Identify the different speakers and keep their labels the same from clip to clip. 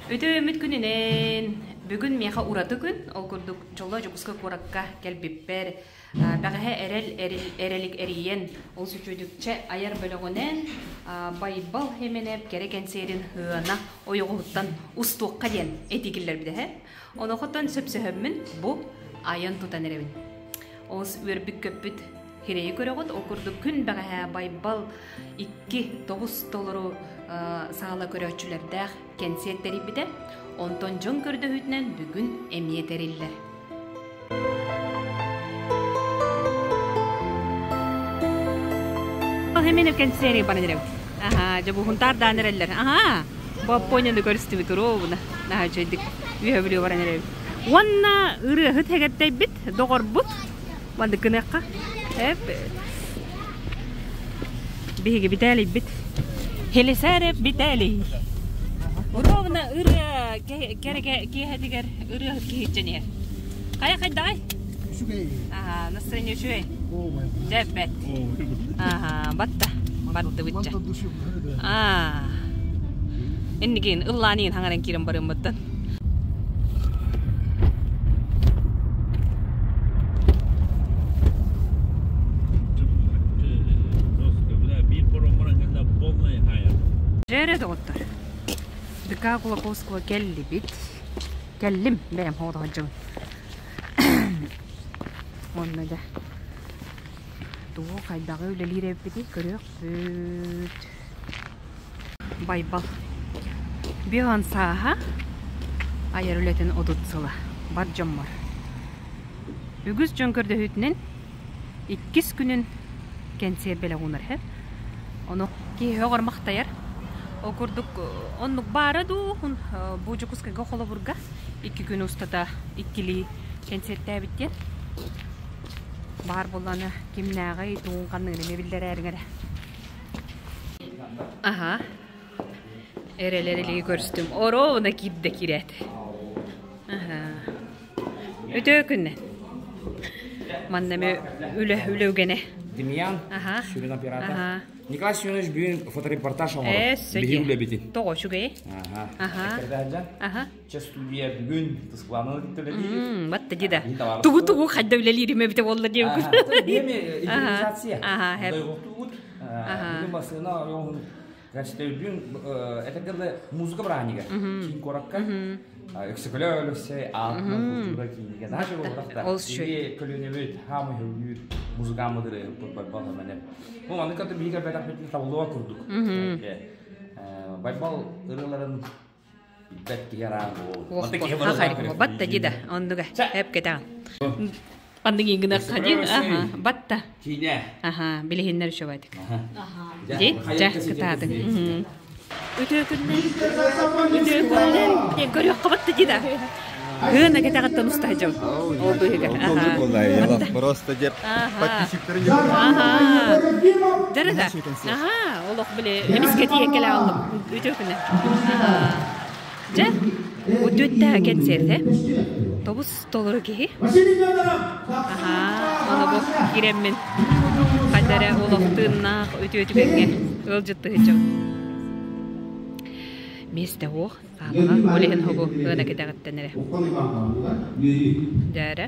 Speaker 1: Үтүө күнүнэн! Бүгүн миэхэ ураты күн, ол курдук Дьоллоо Дьокуускай куоракка кэлбиппэр бэҕэһээ эрэл эрэлик эрийэн, ол сүчүөдүкчэ айар бөлөҕүнэн Байбал Хеменеп кэрэ кэнсиэрин һыана ойоҕоһуттан устуохха диэн этии киллэрбитэ эһэ. Онохоттон сөпсөһөммүн бу айан тутан эрэбин. Олус үөрбүт-көппүт хирэйи көрөҕүт, ол курдук күн бэҕэһээ Байбал икки тоҕус толору саала көрөөччүлэрдээх кэнсиэр тэрийбитэ. Онтон дьон көрдөһүүтүнэн бүгүн эмиэ тэриллэр. Хэмин кэнсиэри баран эрэбит. Аха, дьэ бу хунтаардаан эрэллэр. Аха, боппуонньаны көрүстүбүт уруубуна. Наһаа үчүгэйдик үөһэ бүлүү баран эрэбит. Уонна ырыаһыт хэгэттэйбит, доҕорбут. Маннык гыныахха. Эп Биһиги Битээлийбит. Хелисээрэп Битээлий. Уруобуна ырыа кэрэ киэһэтигэр ырыаһыт киһиччэн иһэр. Хайа хайдаҕай?
Speaker 2: Үчүгэй.
Speaker 1: Аха, настроение үчүгэй. Дьэббэт. Аха, батта. Баттыбытча. Аа. Иннигин ыллаан хаҥаран киирэн барыммыттан. Дьэ доҕоттор, ДК Кулаковского кэллибит. Кэллим, бэйэм хоҕотоһодьум. Уонна дьэ тугу хайдаҕы үлэлиир эбиппитий көрүөхпүт. Байбал Бион сааһа айар үлэтин 30 сыла бар дьоммор. Үгүс дьон көрдөһүүтүнэн иккис күнүн кэнсиэр бэлэх уунар иһэр. Ону киһи оҕор махтайар. Ол курдук оннук баара дуу, бу Дьокуускайга холобурга икки күн устата иккилии кэнсиэртээбит диэн. Баар буоллаҕына кимнээҕий, тугун ханныгын эмиэ биллэрээриҥ эрэ. Аһа, эрэл эрэлиги көрүстүм. Оруобуна киирдэ киирээт. Аһа. Үтүө күннэн. Манна эми үлэ үлэ үгэнэ.
Speaker 3: Демьян,
Speaker 1: Аһа.
Speaker 3: сүрүн оператор.
Speaker 1: Аһа.
Speaker 3: Николай Семенович бүгүн фоторепортаж оҥорор.
Speaker 1: Ээ, сөп.
Speaker 3: Биһиги үлэбитин.
Speaker 1: Тоҕо үчүгэй.
Speaker 3: Аха.
Speaker 1: Аһа.
Speaker 3: Эккирэтэ сылдьан.
Speaker 1: Аһа.
Speaker 3: Чэ студия бүгүн тыспланын үлэлиир.
Speaker 1: Батта дида.
Speaker 3: Биһи табаарыс.
Speaker 1: Тугу тугу хайда үлэлиирим эбитэ буолла диэбиккин.
Speaker 3: Биэми импровизация.
Speaker 1: Аха, хэп.
Speaker 3: Дойгохтугут. Бүгүн массыына ойоҕун Значит, бүгүн этэргэ дылы музыка бырааһынньыга. Киин куоракка. Өксөкөлөө Өлөксөй аатынан культура киинигэ. Наһаа үчүгэй буолбатах да.
Speaker 1: Ол үчүгэй.
Speaker 3: Биһиги көлүөнэбит хаамый хөбүлүүр музыкаммыт ырыаһыппыт Байбал Хэмэнэп. Бу маннык кытта биһиги кэлбэтэхпитин табыллыбат курдук. Байбал ырыаларын билбэт киһи араан буолуо. Маннык киһи барыллаан
Speaker 1: Батта дида, оннуга. Эп кетаҕын. Маннык иҥгинэ хади, аха, батта.
Speaker 3: Киинэ.
Speaker 1: Аха, билиһиннэр үчүгэйдик. Ди, дьэ, кытаатыҥ. Үтүө күннэн, үтүө күннэн, диэн көрүөххэ батта дида. Гына кэтэҕиттэн устаһдьым. Ол быһыгар. Аха.
Speaker 4: Просто деп подписчиктары
Speaker 1: Аха. Дьарыда. Аха, олох били эмискэ тиийэн кэлэ аллым. Үтүө күннэн. Аха. Дьэ, үтүөттэ кэнсиэртэ. Тобус толору киһи. Аха, ону бу киирэммин хайда эрэ олох тыыннаах үтүө түгэҥҥэ ыалдьыттыһыччым. Миэстэ суох, саалаҕа, ол иһин хобу ыана кэтэҕиттэн эрэ. Дьээрэ.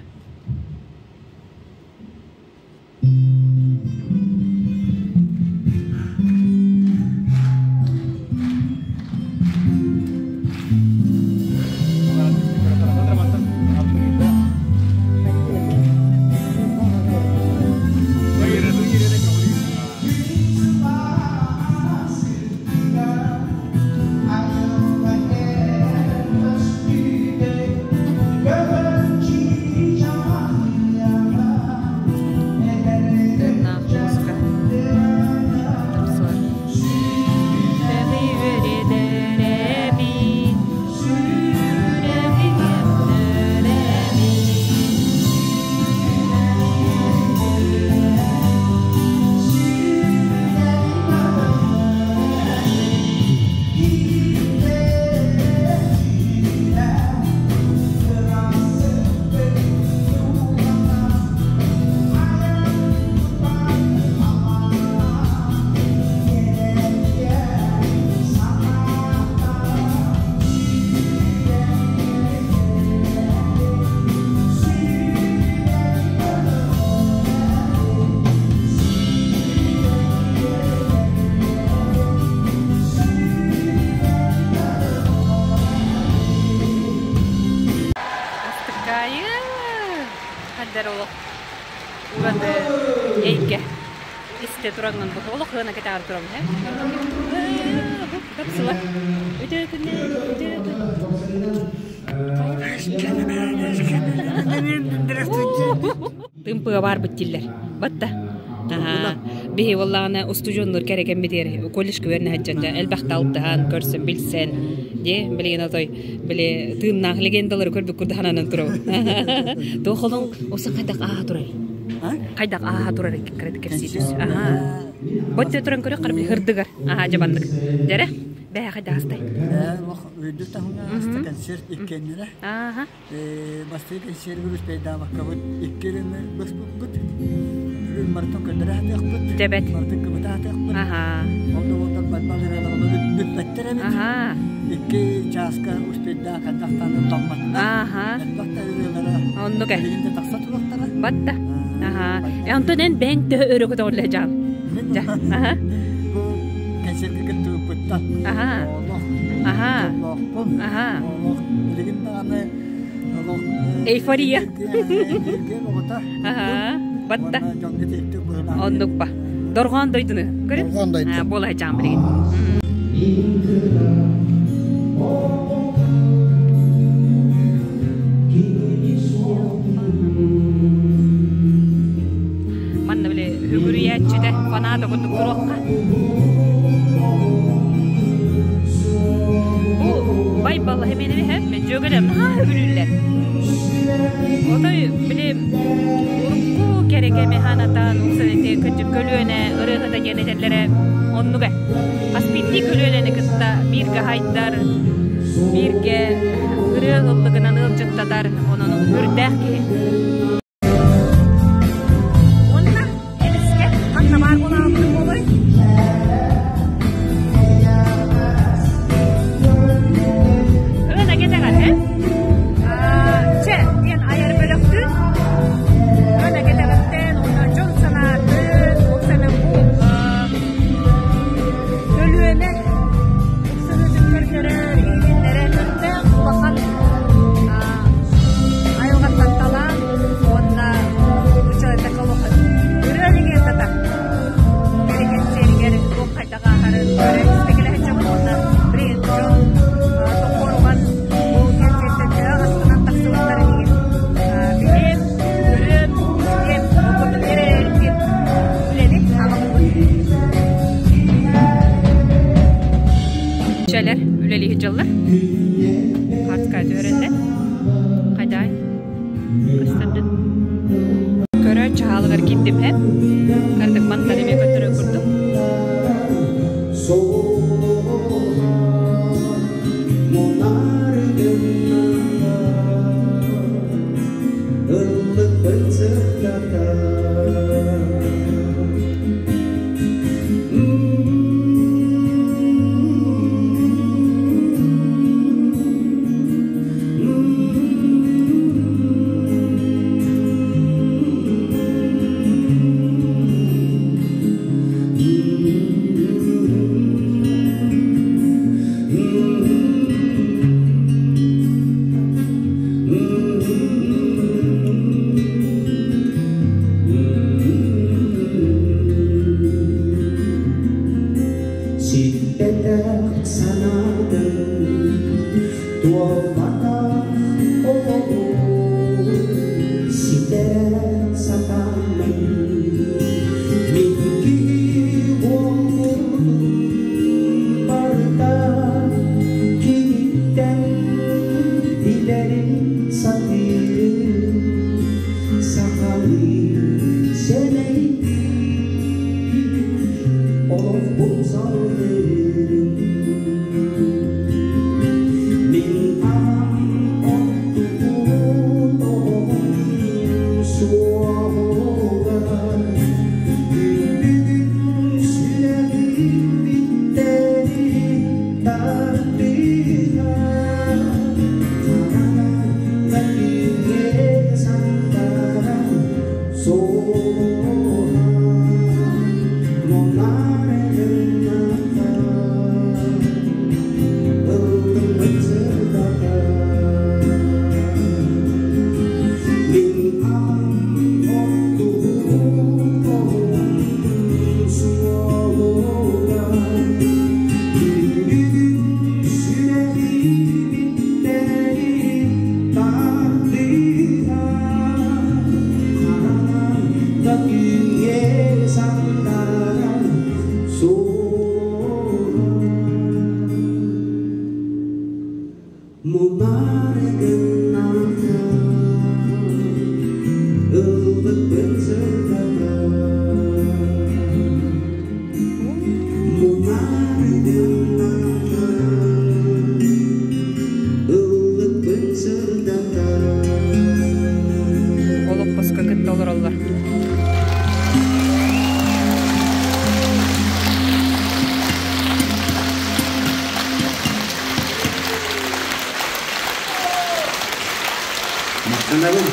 Speaker 1: кэнсиэрдэр олох ураты эйгэ. Истэ тураҥҥын бу олох ыана кэтэҕэр турабын ээ. Бу капсула. Үтүө күннэр, үтүө күн. Тымпыга баарбыт дииллэр. Батта. Биһи буоллаҕына устудьуоннуур кэрэ кэммитигэр колледжка үөрэнэ сылдьан дьэ элбэхтэ алтыһан, көрсөн, билсэн, дьэ билигин отой били тыыннаах легендалары көрбүт курдук сананан турабын. Туох олоҥ оса хайдах ааһа турар? Хайдах ааһа турар кыраты кэпсии түс. Аха. Бот туран көрө харбы хырдыгар. Аха дьабаннык. Дьэрэ бэһэ хайдах астай.
Speaker 2: Үрдүк таһымҥа аста концерт иккиэннэрэ.
Speaker 1: Аха.
Speaker 2: Бастакы кэнсиэрбит успейдаабаккабыт икки ырыаны быспыппыт. Бүгүн барытын көрдөрө сатыахпыт.
Speaker 1: Дьэбэт.
Speaker 2: Барытын кыбыта сатыахпыт.
Speaker 1: Аха.
Speaker 2: Ол да буоллар барбал ырыалар бүппэттэр эбит.
Speaker 1: Аха.
Speaker 2: Икки чааска успейдаах хайдахтааны томмоттар.
Speaker 1: Аха.
Speaker 2: Элбэх да ырыалара
Speaker 1: Оннук э.
Speaker 2: билигин да тахса туруохтара.
Speaker 1: Батта. Аха. Онтон эн бэйэҥ төһө өрө көтөҕүллэ дьаам?
Speaker 2: Мин
Speaker 1: Дьа. Аха.
Speaker 2: бу кэнсиэргэ кыттыбыппыттан
Speaker 1: Аха.
Speaker 2: олох
Speaker 1: Аха.
Speaker 2: дьоллоохпун.
Speaker 1: Аха.
Speaker 2: Олох билигин даҕаны олох
Speaker 1: Эйфория.
Speaker 2: Эргиэн оҕото.
Speaker 1: Аха. Батта.
Speaker 2: Уонна дьоҥҥо тиэктик быһыылаах.
Speaker 1: Оннук ба. Дорҕоон дойдуну. Көрүн?
Speaker 2: Дорҕоон дойду.
Speaker 1: Буола сылдьаҕын билигин. Манна били үгүрүйээччитэ фаната курдук туруохха. Бу Байбал Хеменеви мен дьүөгэлэрим наһаа үгүрүүллэр. Отой били урукку кэрэкэми ханатан уксан ити кырдьык көлүөнэ ырыаһыта диэн этэллэрэ оннуга. Хас биирдии көлүөнэни кытта бииргэ хайдар, бииргэ ырыа ыллыгынан ыалдьыттатар, онон үрдээх киһи. Уонна эмискэ ханна баар буолаабытым буолуой? Ырына кэтэҕэр, э? Чэ, диэн айар бөлөхтүүн Ырына кэтэҕиттэн уонна дьон санаатын, ол сана бу көлүөнэ ыксаһыытын көрдөрөр, иһитиннэрэр көрдөөх улахан айылҕаттан талаан уонна ыччат олох ырыа легендата кэнсиэригэр туох хайдах ааһарын көрө истэ сылдьабыт уонна билигин дьон токуоруган бу кэнсиэртэн төһө астынан тахсыбыттарын иһин билиэм, көрүөм, истиэм, ол курдук эрэллэрбит үлэни аҕалбыт. Чэлэр үлэлии сылдьаллар. Хартка түһэрэллэр. Хайдай? Көстөрдүн. Көрө чаалыгар киирдим һэ. Кардык мантан эмиэ көтөрө курдук.
Speaker 5: Сиппэтэх санаатын туолбатах оҕобун ситэрэ сатааммын мин киһи буолбутум барыта киниттэн билэрин сатыырым сахалыы сэмэйдии олохпун салгыырым. Мин Мунары гыннаҕына ылбыппын сырдата Мунары гыннаҕына ыллыкпын сырдата
Speaker 1: Олоппоско кытта олороллор.
Speaker 5: Махтанабын.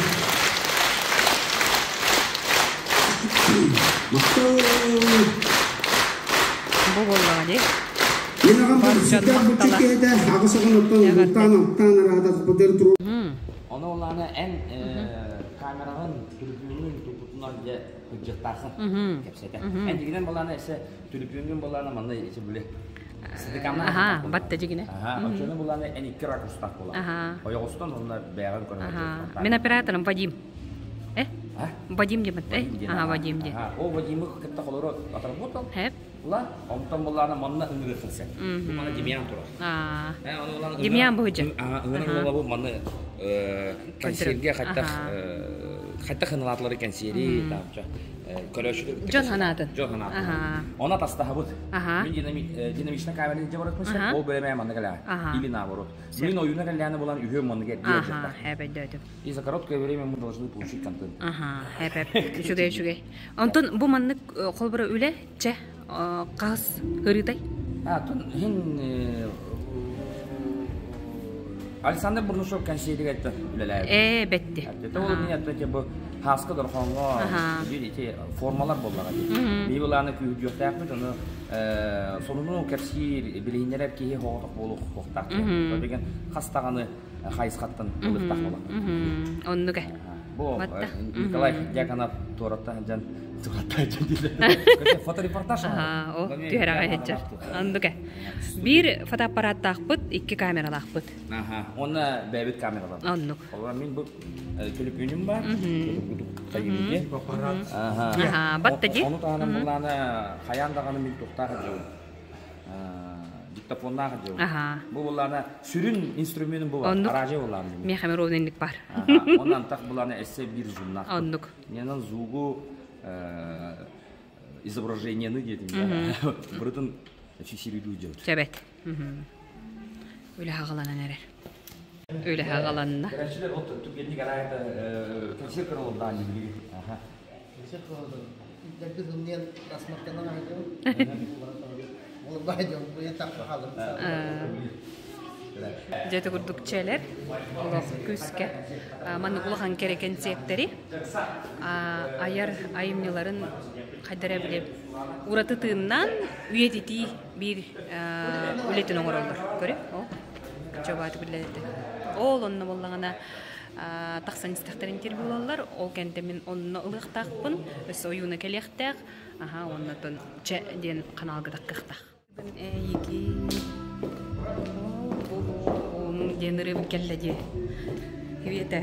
Speaker 5: Махтал.
Speaker 1: Бу буоллаҕа дии.
Speaker 5: Мин аҕам
Speaker 1: Бар дьон
Speaker 5: сүрдээх булчут
Speaker 1: махтала.
Speaker 5: киһи аҕыс оҕонуттан
Speaker 1: Эҕэрдэ.
Speaker 5: бултаан алтаан араатаспытыгар туруор
Speaker 3: Ону улаана эн камераҕын, түлүпүөҥҥүн туппутунан дьэ сылдьыахтааххын кэпсэтэ. Эн дьигинэн балаана эсэ түлүпүөҥҥүн балаана манна ити били
Speaker 1: Аха, батта дьигинэ.
Speaker 3: Аха, оччону булаана эн икки ракурстаах буолар.
Speaker 1: Аха.
Speaker 3: Ойоҕостон уонна бэйэҕин көрөн
Speaker 1: Аха. Мин операторым Вадим. Э? Вадим диэн э? Аха, Вадим диэн.
Speaker 3: Ол Вадимы кытта холору отработал.
Speaker 1: Хэп.
Speaker 3: Ла, онтон булаана манна ыҥырыаххын сөп. Бу манна Демьян турар.
Speaker 1: Аа.
Speaker 3: Э, ону улаана
Speaker 1: Демьян быһыдьа.
Speaker 3: Аха, ыҥыран бу манна кэнсиэргэ хаттах хаттах хыналаатылары кэнсиэри таамча көрөөччүлэр
Speaker 1: Дьон ханаатын.
Speaker 3: Дьон ханаатын. Она тастаһабыт. Мин динамична камераны дьэ барытмын ол бөлөмө манна кэлээ. Или наоборот. Мин ойуна кэллээнэ булан үһүө манна
Speaker 1: Аха, хэбэйдөөтүм.
Speaker 3: И за короткое время мы должны получить контент.
Speaker 1: Аха, хэп үчүгэй үчүгэй. Онтон бу маннык холборо үлэ чэ хас ырытай?
Speaker 3: А, тун хин Александр Бурнушев кэнсиэригэр айтты үлэлээбит.
Speaker 1: Ээ, бэтти.
Speaker 3: Это ол мин атта бу хаска дорхоҥҥо ити формалар буоллаҕа дии. Бии былааны күүһүрдүөхтээхпит, ону сонуну кэпсиир, билиһиннэрэр киһи хоҕотох буолуохтаах диэн. Деген хас даҕаны хайысхаттан ылыктаах буолар.
Speaker 1: Оннук э.
Speaker 3: Бу Николай Дьяконов туораттан сылдьан туораттан сылдьан фоторепортаж.
Speaker 1: О, түһэрэҕэ сылдьар. Оннук э. Биир фотоаппараттаахпыт, икки камералаахпыт.
Speaker 3: Аха, уонна бэйэбит камералар.
Speaker 1: Оннук.
Speaker 3: Олор мин бу төлөпүөнүм бар.
Speaker 1: Аха, батта ди.
Speaker 3: Ону таһынан буллаана хайаан даҕаны мин туохтаах дьыл. Диктофоннаах дьыл.
Speaker 1: Аха.
Speaker 3: Бу буллаана сүрүн инструменым бу бар. Аража буллаана.
Speaker 1: Миэхэ ровненник бар.
Speaker 3: Онон тах буллаана эссе бир зумнаах.
Speaker 1: Оннук.
Speaker 3: Менен звугу изображениены диэтим. Бұрытын фиксируйду делать.
Speaker 1: Чэбэт. Үлэ хаҕаланан эрэр. Үлэ хаҕаланна.
Speaker 3: Кэрээччилэр от түгэнник араайта консерв көрөлөр билиги. Аха.
Speaker 2: Консерв көрөлөр. Дэрби зымниен насмарканан айдым. Ол байдым, бу тақпа халым.
Speaker 1: Дьэ курдук чэлэр олох күүскэ маннык улахан кэрэ кэнсиэртэри айар айымньыларын хайдара биле ураты тыыннаан үйэтитии биир үлэтин оҥороллор. Көрө, ол чобааты билэлэтэ. Ол онно боллаҕына тахсан истэхтэрин интервьюлаллар, ол кэнтэ мин онно ылыахтаахпын, өссө ойууна кэлиэхтээх, аха, оннотон чэ диэн ханаалга таххыахтаах. Эйиги диэн ырыабыт кэллэ дии. Хибиэтэ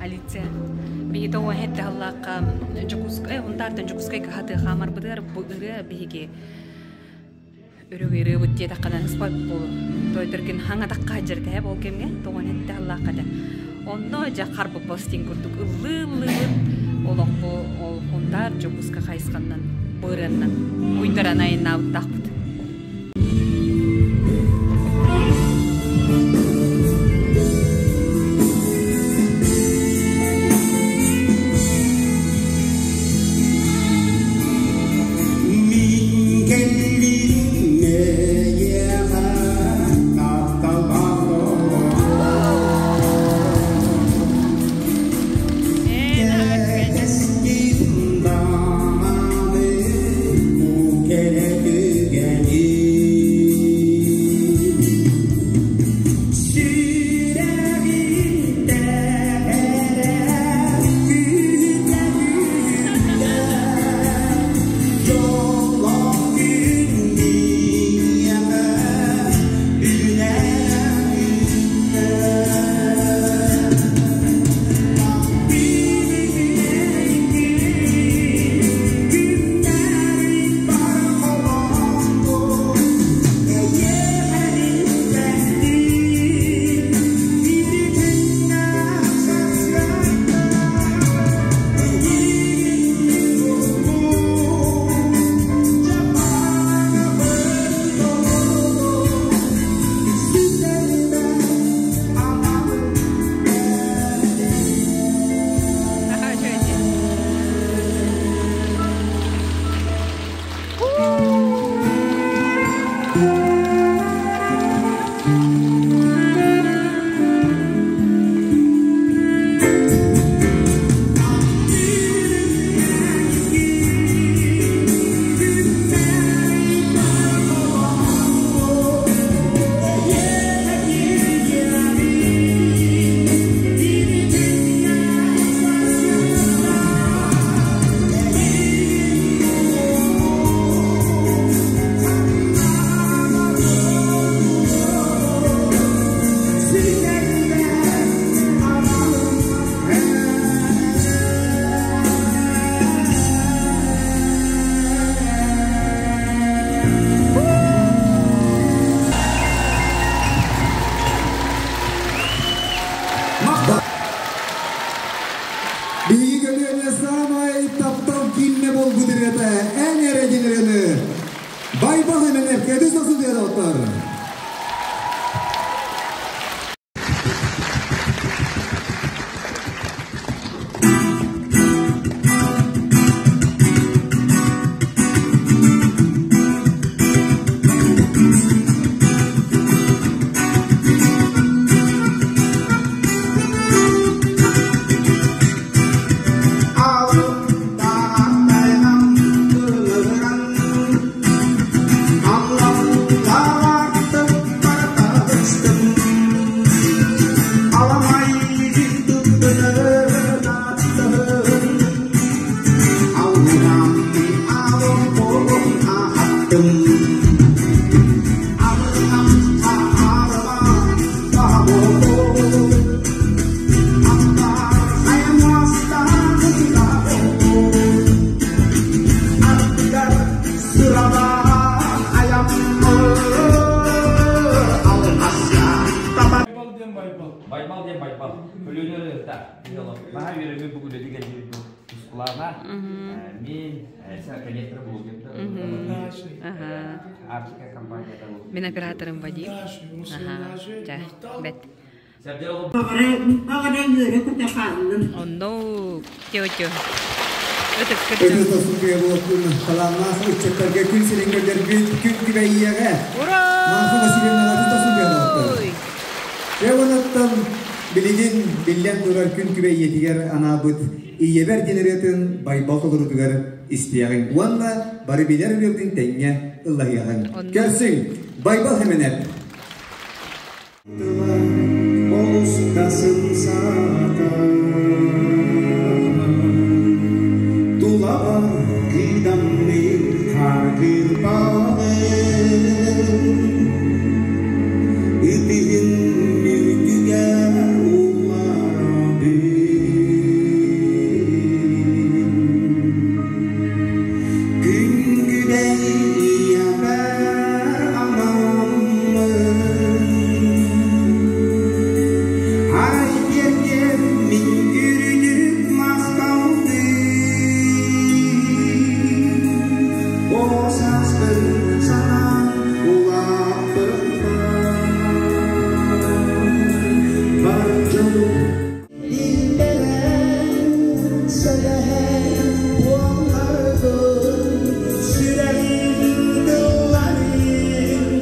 Speaker 1: Алиция. Биһиги тоҕо хэтте халлаахха Дьокуускай, Унтаартан Дьокуускай кыһаты хаамарбытыгар бу ырыа биһиги өрөгөй ырыабыт диэтэххинэ ыспат буолу. Тойдоргин хаҥатахха сылдьар ол кэмҥэ тоҕо хэтте халлаахха да. Онно дьэ харбыппас тин курдук ыллыы-ыллыыбыт олох бу ол Унтаар Дьокуускай хайысханнан бу ырыаннан уйдаран айаннаабыттаахпыт.
Speaker 5: Мин кэллим эйиэхэ тапталбар Кэтэстим даҕаны бу кэрэ түгэн.
Speaker 4: олоттор.
Speaker 3: Байбал диэн Байбал. Көлүөнэ ырыата. Наһаа үөрэммит бу үлэли кэлбит бу тускулаана. Мин коллектор блогер. Арчика компанията бу.
Speaker 1: Мин операторым Вадим. Аха. Ча, бэт. Онно тё-тё.
Speaker 4: Өтө тосугуя буолтун талааннаах ыччаттарга күн сирин көрдөрбүт күн күбэйиэҕэ.
Speaker 1: Ура!
Speaker 4: Марфа Васильевнаҕа тосугуя буолтун. Дьэ билигин биллэн турар күн күбэйиэтигэр анаабыт ийэбэр диэн ырыатын Байбал толорутугар истиэҕиҥ уонна бары билэр ырыабытын тэҥҥэ ыллаһыаҕыҥ. Көрсүҥ, Байбал Хэмэнэп!
Speaker 5: Олус да сымсаата Тулабар кыдамныыр хааргырбаҕы Ытыһын үрдүгэр улларабын Күн күбэй ийэбэр анаммын Ай тиэргэн мин үрдүк махталдыы Оҕо сааспын санаан улааппыппар Бар дьонум Илбэлээн сэлэһэн буолларгын Сүрэҕим тылларын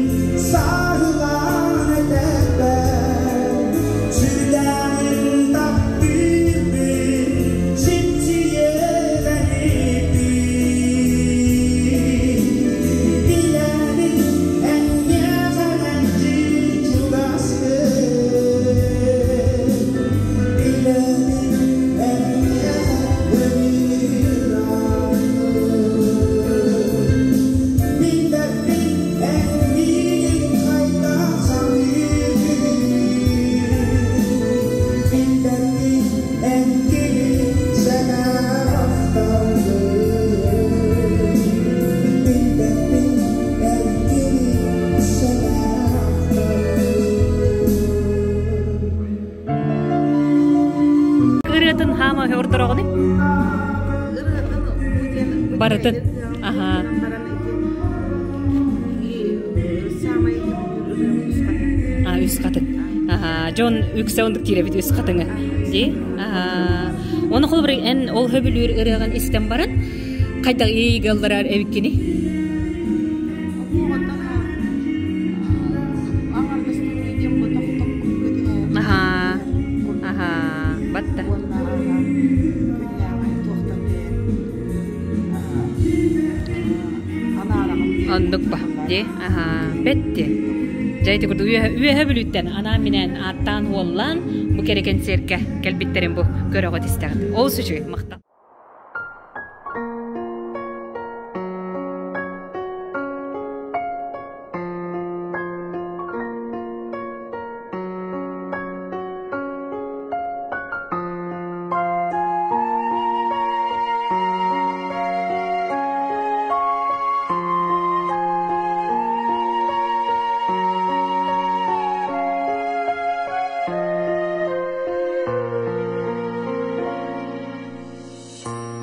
Speaker 5: сааһылаан этэбэр Сүрдээҕин таптыырбын сипсийэлэрибин Билэбин эн миэхэ мэлдьи чугаскын Билэбин эн миэхэ ырыырааҕын Билбэппин эн миигин хайдах саныыргын Билбэппин эн кими сэмээр ахтаргын Билбэппин эн кими сэмээр ахтаргын
Speaker 1: Ырыатын хаама ордороҕуный? Барытын. Аха. А, үс хатын. Аха, дьон үксэ ондук тиирэбит үс хатыҥы. Ди? Аха. Оны холобур эн ол хөбүлүүр ырыаҕын истэн баран хайдах иэйигэ ылларар эбиккини? Аха. Аха. Батта. Оннук ба. Ди? Аха. Бетти. Дьэ ити курдук үөһэ бүлүүттэн анаан-минээн ааттаан уоллаан бу кэрэ кэнсиэркэ кэлбиттэрин бу көрөҕүт истэҕит. Ол үчүгэй махтал.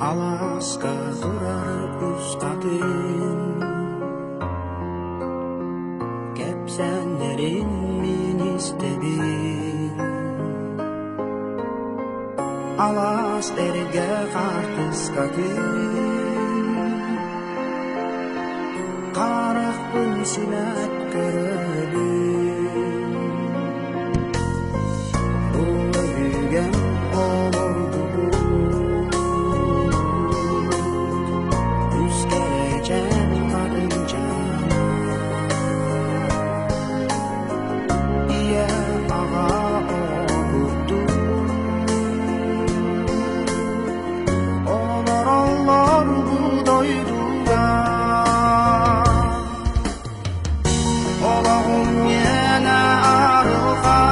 Speaker 5: Алааска турар үс хатын. Күүтэбин Алаас эргэ хаартыскатын Харахпын симэт көрөбүн Бу өбүгэм олордубут Үс кэрэчээн хатыҥчаана Ийэ аҕа курдук Олороллор бу дойдуга Олоҕум миэнэ арылхай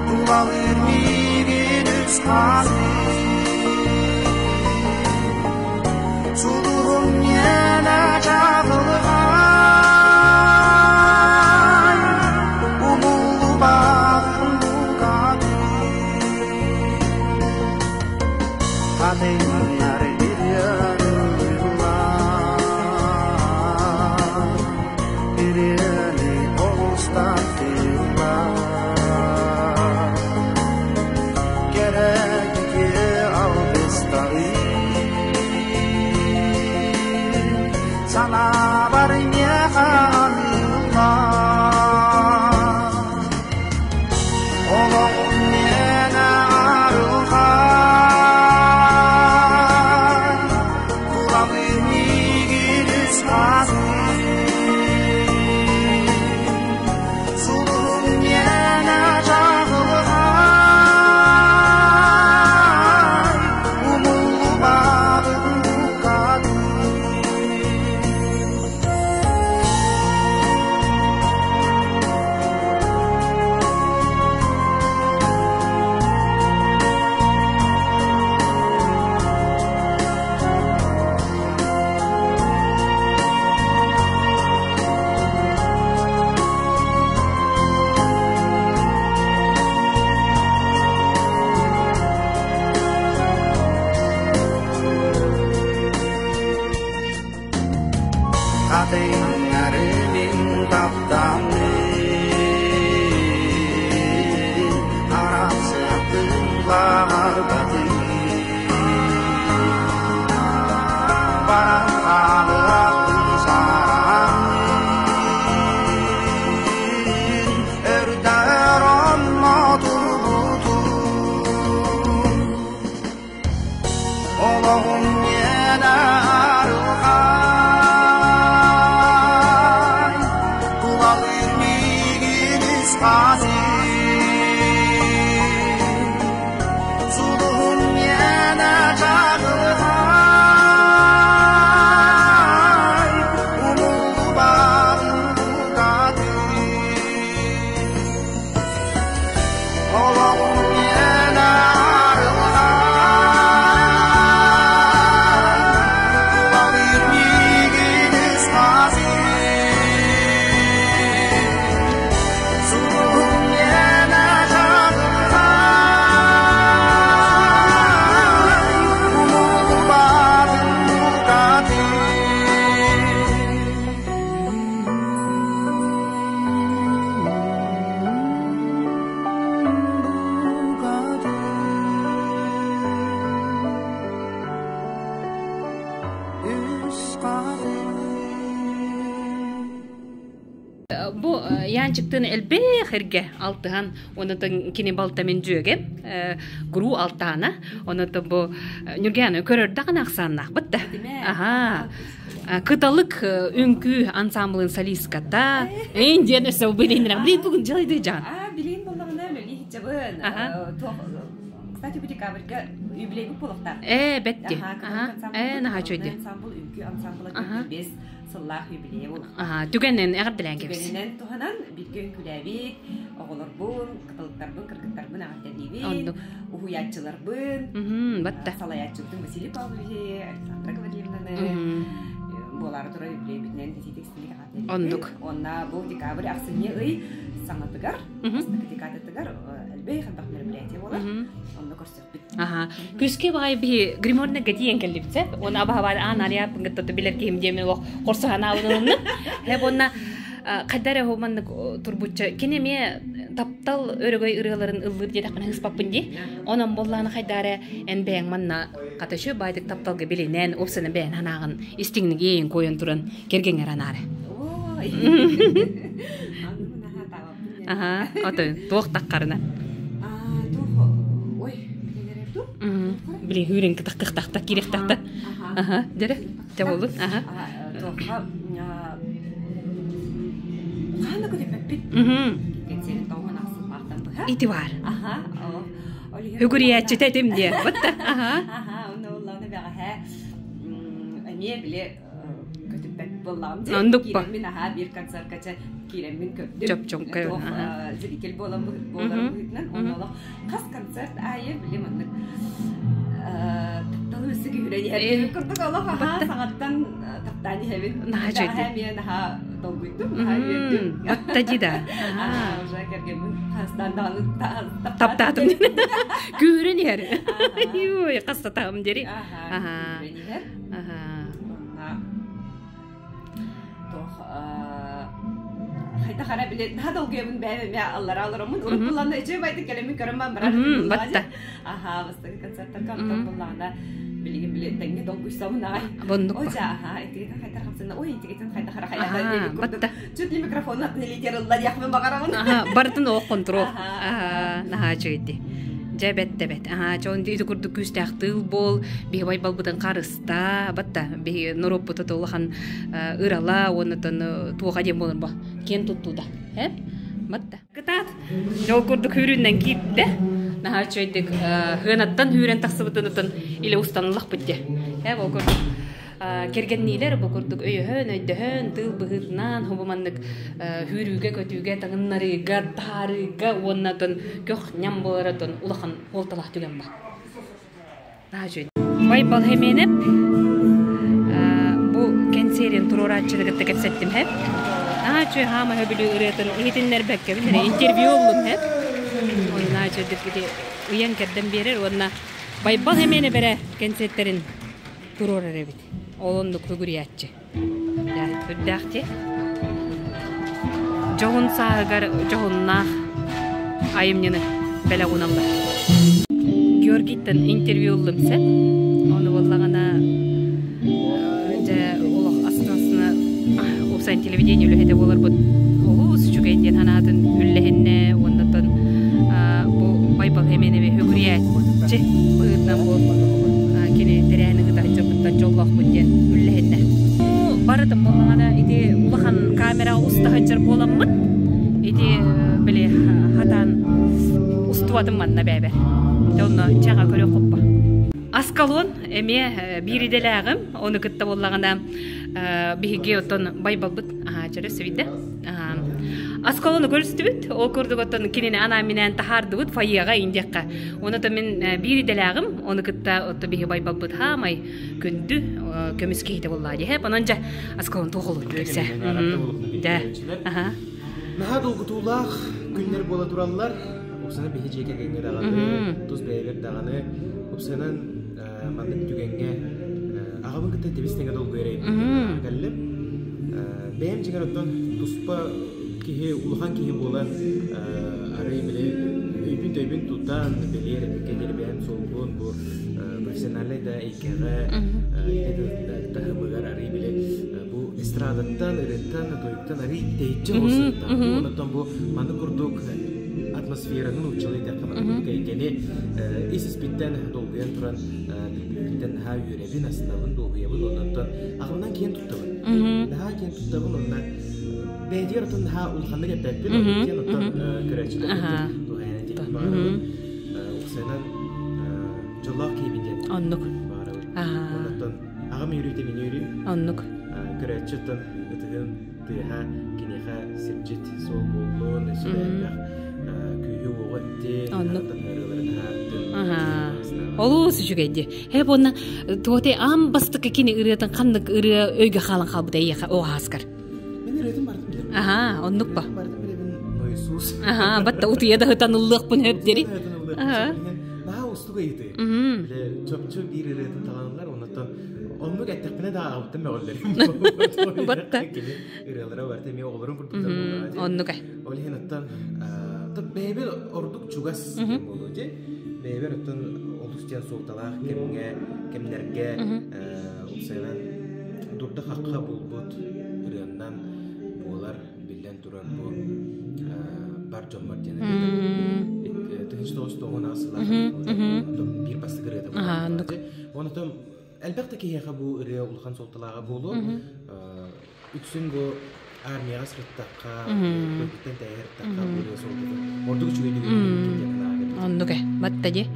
Speaker 5: Тулалыыр миигин үс Сулуһум миэнэ чаҕылхай Умуллубатын букатын Хатыҥнар ырыалыыллар Ырыаны олус таптыыллар Кэрэ үтүө алгыстары Санаабар миэхэ аныыллар Олоҕум миэнэ арылхай Тулалыыр миигин үс Сулуһум миэнэ чаҕылхай Умуллубатын букатын Хатыҥнары мин таптааммын Арахсыахпын баҕарбатым Баран хаалыахпын саарааммын Өрдөр онно турбутум Олоҕум миэнэ арылхай Тулалыыр миигин үс Сулуһум миэнэ чаҕылхай Умуллубатын букатын Олоҕум миэнэ арылхай Тулалыыр миигин үс Сулуһум миэнэ чаҕылхай Умуллубатын букатын
Speaker 1: Бу Янчиктын элбэх эргэ алтыһан, онотон кини балта мин дьүөгэ, гуру алтаана, онотон бу Ньургяны көрөрдөҕүнэ ахсааннаахпыт да. Аха. Кыталык үҥкүү ансамблын солистката. Эйин диэн өссө билиннэрэ. Билин бүгүн дьалайды жан.
Speaker 6: А, билин боллаҕына үлэлии сылдьабын. Кстати, бу декабрьга юбилейбит буолуохтаах.
Speaker 1: Э, бэтти.
Speaker 6: Аха,
Speaker 1: Э, наһаа чөйдү.
Speaker 6: Ансамбл үҥкүү ансамбла 5 сыллаах юбилейа буолуохтаах.
Speaker 1: Аха, түгэнин эҕэрдэлээн кэбис.
Speaker 6: Түгэнинэн туһанан бииргэ үҥкүүлээбит оҕолорбун, кыталыктарбын, кыргыттарбын эҕэрдэлиибин,
Speaker 1: Оннук.
Speaker 6: уһуйааччыларбын,
Speaker 1: Батта.
Speaker 6: салайааччыбытын Василий Павловичи, Александра Гаврильевнаны буолаары турар юбилейбитинэн итиитик истиҥник эҕэрдэлиибин.
Speaker 1: Оннук.
Speaker 6: Уонна бу декабрь ахсынньы ый саҥатыгар, бастакы декадатыгар элбэх элбэх мероприятие буолар. Онно көрсөхпүт.
Speaker 1: Аха. Күске баҕай биһи гриморна гатиен келлибитсеп. Оны абаһабаар аан ария пынгыттаты билер киһим диэми олох хорсуһанаабын ылынным. Хеп онна Хайда эрэ маннык турбучча кини эмиэ таптал өрөгөй ырыаларын ыллыыр диэтэхпинэ ыспаппын дии. Онон буоллаҕына хайда эрэ эн бэйэҥ манна хатышы баайдык тапталга билинэн, уопсайынан бэйэн санааҕын истиҥник иэйин куойан туран кэргэҥҥэр анаары.
Speaker 6: Ой. Аны наһаа таабаппын
Speaker 1: Аха, ото туох таххарына.
Speaker 6: Аа, туох ой, билэлэрэ дуу?
Speaker 1: Били хүүрэн кытахтахтахта кириэхтахта. Аха, дьэрэ, чэ буоллун. Аха.
Speaker 6: Туохха хаана көтүппэппит. Кэнсиэрин тоҕуһун ахсыллаахтан быһа.
Speaker 1: Ити бар.
Speaker 6: Аха,
Speaker 1: Үгүрүйээччитэ этим диэ. Бытта. Аха.
Speaker 6: Аха, онно уллааны бэҕэһээ эмиэ били көтүппэт буоллаҕым дии.
Speaker 1: Ондук ба.
Speaker 6: Киирэммин аһаа биир концертка чэ киирэммин көрдүм.
Speaker 1: Чопчоҥкой.
Speaker 6: Туох зритель буолан буоларым быһыытынан онно олох хас концерт аайы били маннык тапталы өссө күүһүрэн иһэр курдук олох аһаа саҥаттан таптаан иһэбин.
Speaker 1: Наһаа үчүгэй.
Speaker 6: Эмиэ наһаа долгуйдум, наһаа үөрдүм.
Speaker 1: Батта дии да.
Speaker 6: Уже кэргэммин хастаан даҕаны
Speaker 1: таптаатым. Күүһүрэн иһэр. Ой, хастатаҕым дири.
Speaker 6: Аха, күүһүрэн иһэр. Туох хайдах ара били наһаа долгуйабын бэйэм эмиэ аллара олороммун урут буллаҕына үчүгэй байтык кэлэммин көрөн барар
Speaker 1: батта
Speaker 6: аха бастакы концерттарга онтон буллаҕына билигин били тэҥҥэ долгуйсабын аҕай
Speaker 1: Бондук
Speaker 6: ой дьэ аха итигитин хайдах хамсана ой итигитин хайдах ара хайата диэбит курдук чуть ли микрофон атын илиитигэр ылла диэхпин баҕарабын
Speaker 1: аха барытын оох контрол аха наһаа үчүгэйди дьэ бэт да бэт аха чон ити курдук күүстээх тыыл буол биһи байбалбытын харыста батта биһи норуоппута улахан ырала уонна туоха диэн буолар бо киэн туттуута э батта кытаат дьол курдук хүүрүннэн киирдэ наһаа үчүгэйдик хыанаттан хүүрэн тахсыбытын илэ устаныллахпыт дьэ э ол курдук кэргэнниилэр бу курдук өйөһөн өйдөһөн тыыл быһыытынан хобу маннык хүүрүүгэ көтүүгэ таҥыннарыыга таарыыга уонна тон көх ньам буолара тон улахан суолталаах түгэн ба Байбал Хеменеп бу кэнсиэрин туруорааччыны кытта кэпсэттим хэп. Наһаа үчүгэй хаама хөбүлүү ырыатын иһитиннэрбэккэбин эрэ интервью ыллым хэп. Онно наһаа үчүгэйдик ити ыйан кэрдэн биэрэр уонна Байбал Хеменеп эрэ кэнсиэртэрин туруорар эбит. Ол оннук үгүрүйээччи. Үрдээх дии. Дьоһун сааһыгар дьоһуннаах айымньыны бэлэх уналлар. Георгийтан интервью ыллым сеп. Ону буоллаҕына дьэ олох астына уопсай телевидение үлэһитэ буоларбыт олус үчүгэй диэн санаатын үллэһиннэ уоннаттан бу Байбал Хеменеви үгүрүйээччи быһыытынан бу кини тэрээһини ыытааччыбыттан дьоллоохпут диэн үллэһиннэ. Барытын буоллаҕына ити улахан камера уста сылдьар буоламмыт ити били хатаан устубатым манна бэбэр. Онно чаҕа көрө хоппа. Аскалон эмиэ биир идэлээҕим, ону кытта буоллаҕына биһиги оттон Байбалбыт аһаачары сөйдө. Аскалону көрүстүбүт, ол курдук оттон кинини анаан-минээн таһаардыбыт фойеҕа индиэххэ. Оны то мин биир идэлээҕим, ону кытта отто биһи Байбалбыт хаамай күндү көмүс киһитэ буоллаа диэһэ. Онон дьэ Аскалон туох олур кэпсэ. Дэ. Аха.
Speaker 7: Наһаа долгутуулаах күннэр буола тураллар. Упсана биһи дьиэ кэргэҥҥэ даҕаны, тус бэйэбэр даҕаны, упсанан маннык түгэҥҥэ аҕабын кытта тэбис тэҥэ долгуйар эбиппин кэллим. Бэйэм дьиҥэр оттон туспа киһи, улахан киһи буолан арый били өйбүн-төйбүн тутан, бэлиэр эпиккэ диэри бэйэм суолбун бу профессиональнай да эйгэҕэ идэ таһымыгар арый били бу эстрадаттан, ырыаттан, тойуктан арый тэйиччи оҕустан онтон бу маннык курдук атмосфераны нууччалыы эттэххэ маннык эйгэни ис испиттэн долгуйан туран билбиппиттэн наһаа үөрэбин, астынабын, дуоһуйабын, оннуттан аҕабынан киэн туттабын. Наһаа киэн туттабын уонна бэйэтигэр оттон наһаа улаханнык эппэппин, киэн оттон көрөөччүлэр туһайан этиэхпин баҕарабын. Уксанан дьоллоох киһибин диэн
Speaker 1: Оннук.
Speaker 7: баҕарабын. Оннуттан аҕам үөрүүтэ мин үөрүүм.
Speaker 1: Оннук.
Speaker 7: Көрөөччү оттон ытыһын тыаһа киниэхэ сирдьит суол буоллун, өссө да элбэх күүһү-уоҕу эттин,
Speaker 1: Оннук.
Speaker 7: ырыалары таһаардын.
Speaker 1: Олус үчүгэй дии. Ээ буонна туоте аан бастакы кини ырыатын ханнык ырыа өйгө хаалан хаалбыта эйиэхэ оҕааскар?
Speaker 7: Мин ырыатын бартым билэбин.
Speaker 1: Аха, оннук ба.
Speaker 7: Бартым билэбин Иисус.
Speaker 1: Аха, батта утуйа да ытан ыллыахпын хөп дири.
Speaker 7: Аха. Наһаа устук ыйытыы. Биле чопчу биир ырыатын таланылар, оннуттан Оннук эттэхпинэ да аҕабыттан мөҕүллэрим.
Speaker 1: Батта.
Speaker 7: Кини ырыалара барыта эмиэ оҕолорун курдуктар буоллаҕа.
Speaker 1: Оннук э.
Speaker 7: Ол иһин оттон бэйэбэр ордук чугас диэн буолуо дии. Бэйэбэр оттон олус диэн суолталаах кэмҥэ, кэмнэргэ упсайынан дурда-хахха булбут ырыаннан буолар, биллэн турар бу бар дьоммор диэн ырыата. 1998 сыллаах биир бастакы ырыата буолар. Онтон элбэх да киһиэхэ бу ырыа улахан суолталааҕа буолуо. Үксүн бу армияҕа сырыттахха, дойдуттан тэйэ сырыттахха бу ырыа суолтата ордук үчүгэйдик өйдүүр.
Speaker 1: Оннук э, батта дии.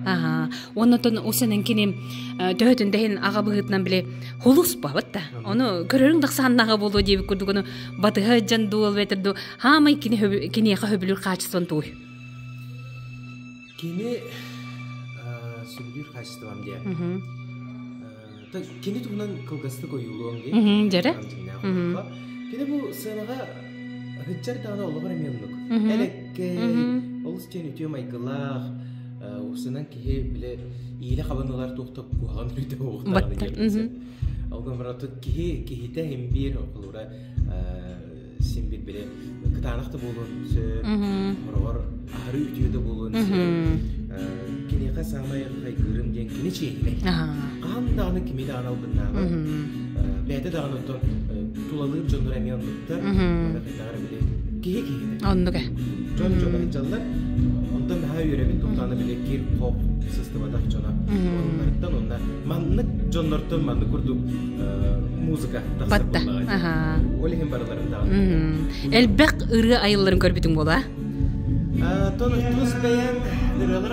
Speaker 1: Аха. Оннотон усенен кини төһөтүн дэһин аҕа быһыытынан били холус бабат да. Ону көрөрүҥ тахсааннаҕа буолуо диэбит курдук ону батыһа дьан дуол бэтэр ду хаамай кини киниэхэ хөбүлүүр хаачыстыбан тугуй?
Speaker 7: Кини сөбүлүүр хаачыстыбам диye. Кини туһунан кылгастык ойуулуом дии.
Speaker 1: Дьэрэ.
Speaker 7: Кини бу сыанаҕа ыһыччар даҕаны олоҕор эмиэ оннук. Элеккэй, олус диэн үтүө майгылаах, усунан киһи биле иилэ хабан ылар туох да куһаҕан үрдэ уохтааҕын диэн. Ол гынан киһи киһитэ иһин биир холура син бир биле кытаанах да буолуон сөп, хороҕор аһары үтүө да буолуон сөп. Киниэхэ саамай хайгыырым диэн кини чиэһинэй. Хаһан даҕаны кими даҕаны албыннаабат. Бэйэтэ даҕаны оттон тулалыыр дьоннор эмиэ оннуктар. Хайдаҕар били киһи киһитэ.
Speaker 1: Оннук э.
Speaker 7: Дьон дьоно сылдьаллар. Онтон наһаа үөрэбин туттааны били кир хоп сыстыбатах дьоно. Оннартан онна маннык дьоннортон маннык курдук музыка тахсар буоллаҕа. Ол иһин барыларын даҕаны.
Speaker 1: Элбэх ырыа айылларын көрбүтүҥ буолуо?
Speaker 7: Тон тус бэйэм ырыалар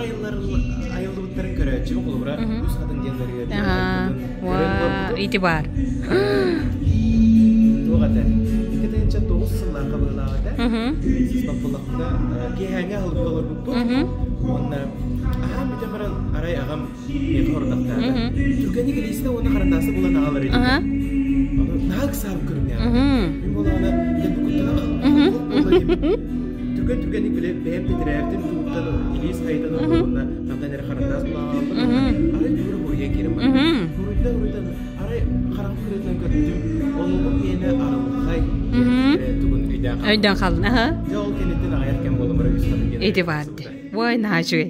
Speaker 7: айыллыбыттарын көрөөччүбүн холобура үс хатын диэн ырыа
Speaker 1: Ити баар.
Speaker 7: Туох этэ? 2009 сыллаахха быһыылаах этэ. Сыспаппылахпына киэһээҥҥи аһылыкка олорбуппут. Уонна аһаан бүтэн баран арай аҕам миэхэ ордохтоото. Түргэнник илиистэ уонна харандааста булан аҕалар этэ. Ону наһаа ыксаабыт көрүҥнээҕэ. Мин буоллаҕына дэлби куттанан Түргэн түргэнник бile бэйэм тэтэрээбитим тугуттан илиис хайытан уонна хантан эрэ харандаас булан аҕалбыт. Арай тугу эрэ хоруйан киирэн барда. Хоруйда хоруйдан арай хараҕым кырыытынан көрбүтүм олоҕум миэнэ арылхай тугун өйдөөн хааллым.
Speaker 1: Өйдөөн хааллын.
Speaker 7: Дьэ ол кэнниттэн аҕыйах кэм буолан баран үс хатын диэн.
Speaker 1: Ити баар дии. Ой, наһаа үчүгэй.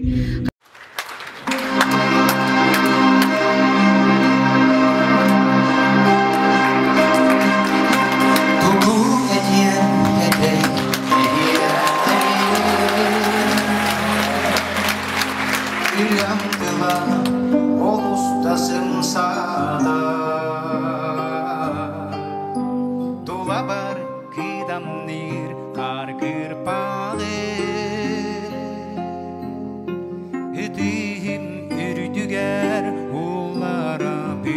Speaker 5: Тулабар кыдамныыр хаар кырпаҕы Ытыһым үрдүгэр уларабын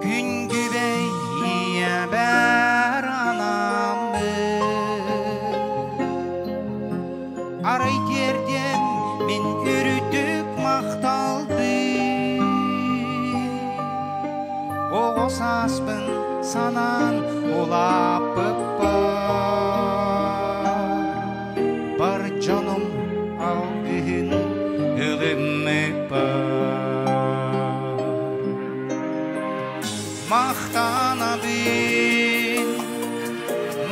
Speaker 5: Күн күбэй ийэбэр анаммын Арай тиэрдиэм мин үрдүк махталбын Оҕо сааспын санаан улааппыппар Бар дьонум алгыһын ылыммыппар Махтанабын,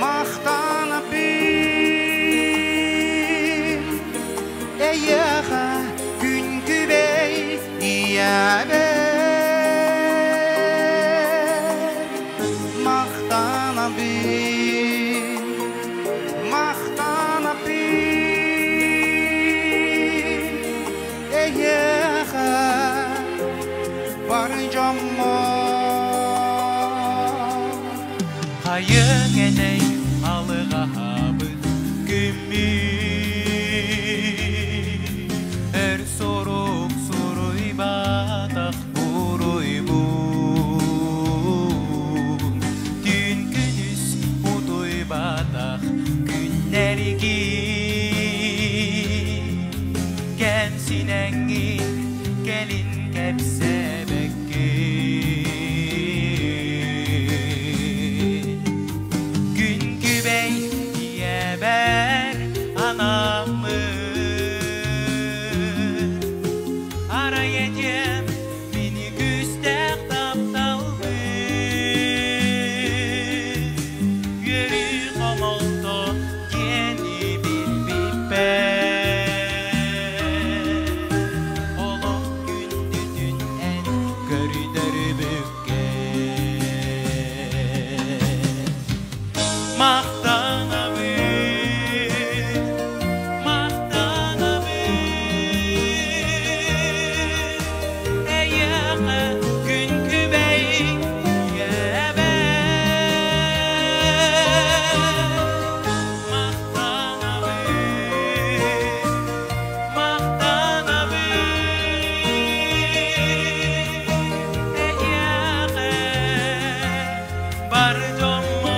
Speaker 5: махтанабын Эйиэхэ күн күбэй ийэбэр Махтанабын, махтанабын Эйиэхэ бар дьоммор Хайыҥ этэй алыҕаһабыт күммүт Өр сурук суруйбатах буруйбун Түүн күнүс утуйбатах күннэргин Кэмсинэҥҥин кэлин кэпсээбэккин Күн күбэй ийэбэр Махтанабын, махтанабын Эйиэхэ күн күбэй ийэбэр Махтанабын, махтанабын Эйиэхэ бар дьоммор.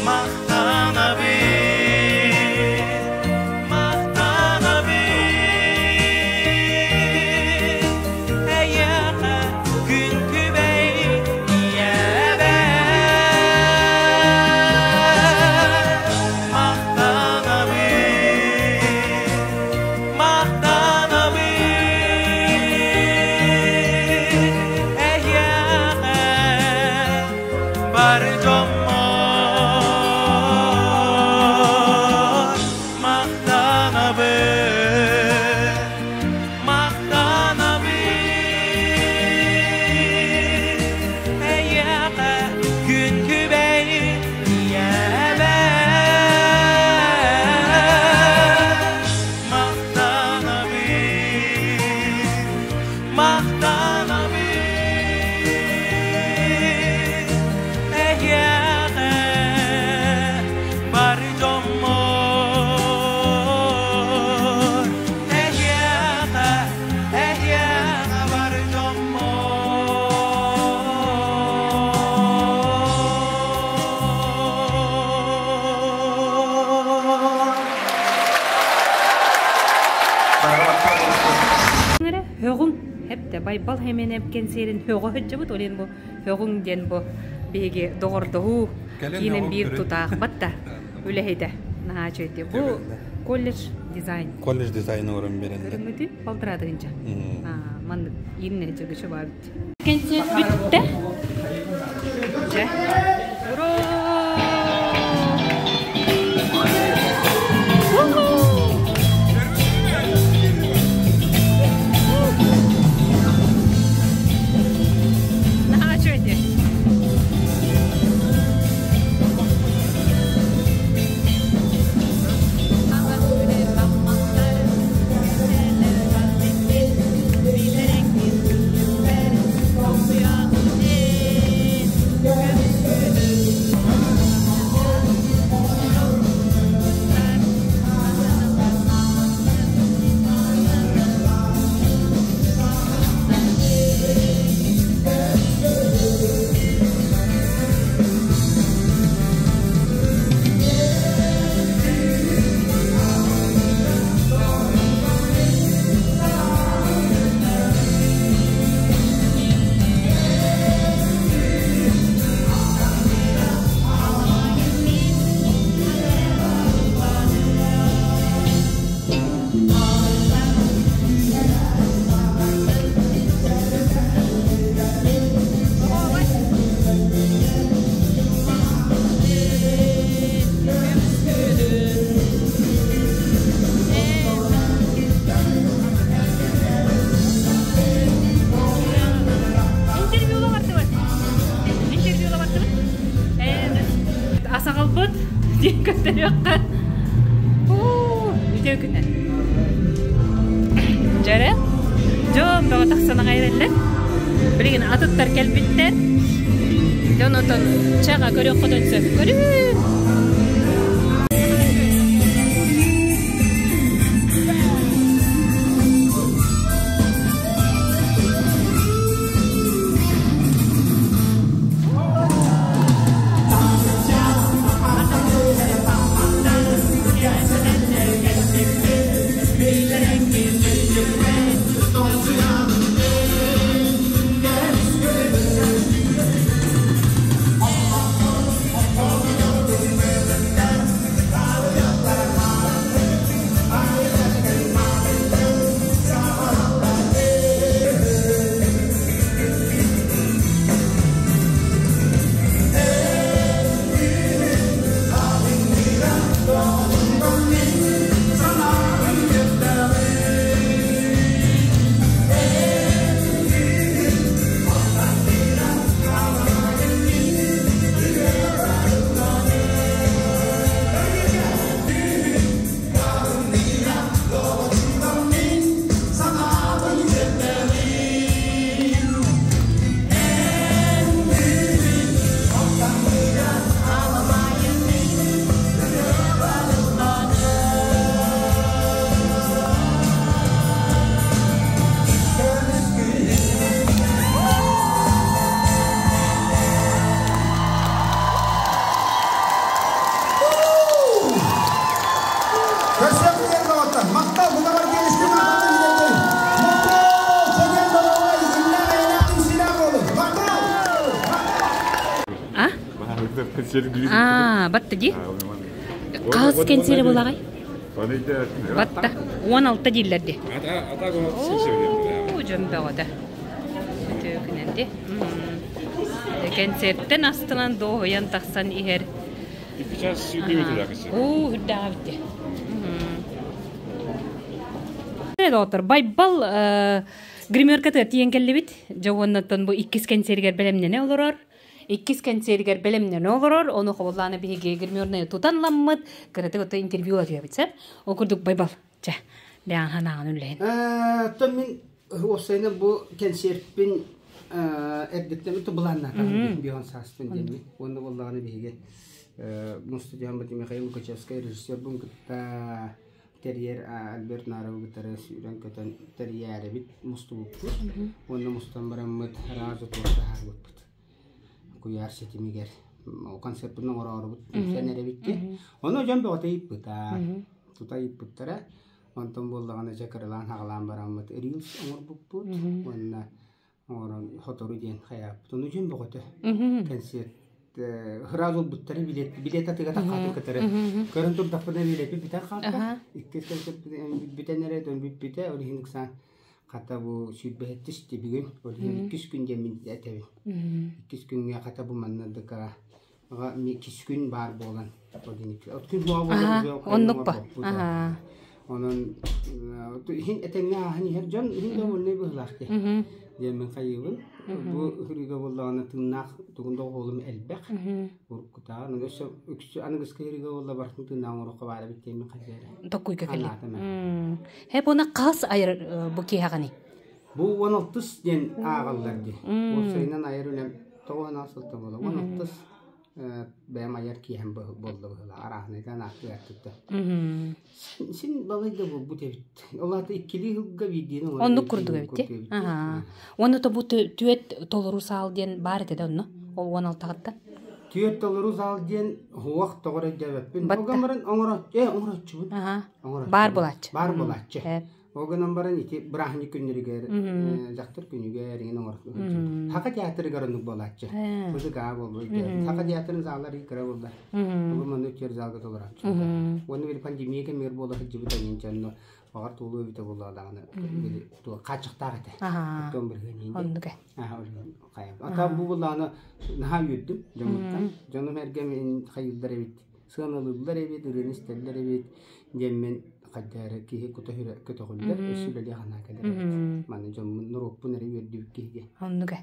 Speaker 5: Махтанабын, махтанабын Эйиэхэ күн күбэй ийэбэр Махтанабын, махтанабын Эйиэхэ бар дьоммор Махтанабын, махтанабын Эйиэхэ күн күбэй ийэбэр Махтанабын, махтанабын Эйиэхэ бар дьоммор Эйиэхэ, эйиэхэ бар дьоммор.
Speaker 1: Högүң хепте байбал хеменеп кенсерин högө хөджөбүт олен бу högүң ден бу биһиги доҕордоһуу киинен биир тутаах батта үлэһитэ наһаа үчүгэй бу колледж дизайн
Speaker 8: Колледж дизайны орын беренде.
Speaker 1: Көрүҥҥүтү балтыраадыгынча маннык иинне жыргычы баабит кенсер бүтте дьэ ура. Наһаа үчүгэй. Интервьюла бардыбыт. Интервьюла бардыбыт. Асагалбыт диэн көтөрүөххэ. Үтө күнэн. Дьэрэ. Дьон бөҕө тахсан аҕайраллар. Билигин атыттар кэлбиттэр. Дьон отон чаҕа көрүөххүтүн сөп. Көрүү! Аа, батта дии. Хас кэнсиэрэ буолаҕай? Батта. 16 дииллэр дии. Оо, дьон бөҕөтө. Үтүөкүнэн дии. Кэнсиэртэн астынан дуоһуйан тахсан иһэр. Оо, үрдээҕэ битти. Доҕоттор, Байбал гримеркатыгар тиийэн кэллибит. Дьэ уоннаттан бу иккис кэнсиэригэр бэлэмнэнэ олорор. Иккис кэнсиэригэр бэлэмнэнэ олорор. Ону хобуллаана биһиги гримернайы тутан ламмыт. Кыратык ото интервью ылатыйабыт сеп. Ол курдук Байбал, чэ, бэйэҥ санааҕын үллэһин.
Speaker 8: Оттон мин уопсайынан бу кэнсиэрпин эрдэттэн былааннаатаҕым биһон сааспын диэммин. Уонна буоллаҕына биһиги мустудьуон Михаил Лукачевскай режиссербун кытта тэрийэр Альберт Наровы кытары сүүрэн-көтөн тэрийээрэбит мустубуппут. Уонна мустан бараммыт разу туох таһаарбыппыт. Куйаар ситимигэр концертпытын оҥороорубут түмсэн эрэбит дии. Ону дьон бөҕөтө ыйыппыта. Тута ыйыппыттара. Онтон буоллаҕына дьэ кыралаан хаҕалаан бараммыт рилс оҥорбуппут. Уонна оҥорон хотору диэн хайааппыт. Ону дьон бөҕөтө концерт сразу ылбыттары билет билет атыга таххаатын кытары көрөн турдахпына билеппит бүтэн хаалта иккис концерт бүтэн эрэ бүппүтэ ол иһин ыксаан хата бу сүүрбэһэттис бүгүн ол иһин иккис күн диэн мин этэбин иккис күҥҥэ хата бу манна дыка иккис күн баар буолан ол иһин от күн
Speaker 1: Оннук ба.
Speaker 8: Онон иһин этэҥҥэ ааһан иһэр дьон иһин довольнай быһыылаах дии. Диэн мин хайыыбын. Бу ыһырыыга буоллаҕына тыыннаах тугун да оҕолум элбэх. Уруккутааҕы аны өссө үксү аныгыскы ыһырыыга буолла барытын тыыннаах оҥоруохха баар эбит диэн мин хайдары.
Speaker 1: Токкуйга кэлли. Хэп уна хас айар бу киһэҕиний?
Speaker 8: Бу 16 диэн ааҕаллар дии. Уопсайынан айар үлэм тоҕо сылта буола. 16 бэйэм айар киэһэм буолла быһыылаах арааһынайдаан ааттыы Син балайда буолбут эбит. Ол аата иккилии сылга биирдиини оҥорор
Speaker 1: Оннук курдук эбит дии. Аһаа. Уонна то бу түөт толору саал диэн баар этэ да онно? Ол 16-ттан.
Speaker 8: Түөт толору саал диэн уох тоҕор өйдөөбөппүн.
Speaker 1: Батта.
Speaker 8: Ол гынан баран оҥоро оҥороччубут.
Speaker 1: Аһаа.
Speaker 8: Оҥороччубут.
Speaker 1: Баар буолааччы.
Speaker 8: Баар буолааччы.
Speaker 1: Э.
Speaker 8: Ол гынан баран ити бырааһынньык күннэригэр, дьахтар күнүгэр иҥин оҥорор. Саха театрыгар оннук буолааччы. Пысык аа буолбут. Саха театрын заллар кыра буолла. Бу маннык түөр залга толорааччы. Уонна били пандемия кэмигэр буола сылдьыбыт эҥин дьонно баҕар туолуо эбитэ буоллаҕына били туох хааччахтаах этэ. Оттон бырыһыан
Speaker 1: Оннук э.
Speaker 8: Ата бу буоллаҕына наһаа үөрдүм дьоммуттан. Дьонум эргэм хайыыллар эбит сыаналыыллар эбит, ырыаны истэллэр эбит диэммин хайда эрэ киһи кута көтөҕүллэр, өссө үлэлиэх анаа кэлэр эбит. Маны дьоммун, норуоппун эрэ үөрдүбүт киһигэ.
Speaker 1: Оннук э.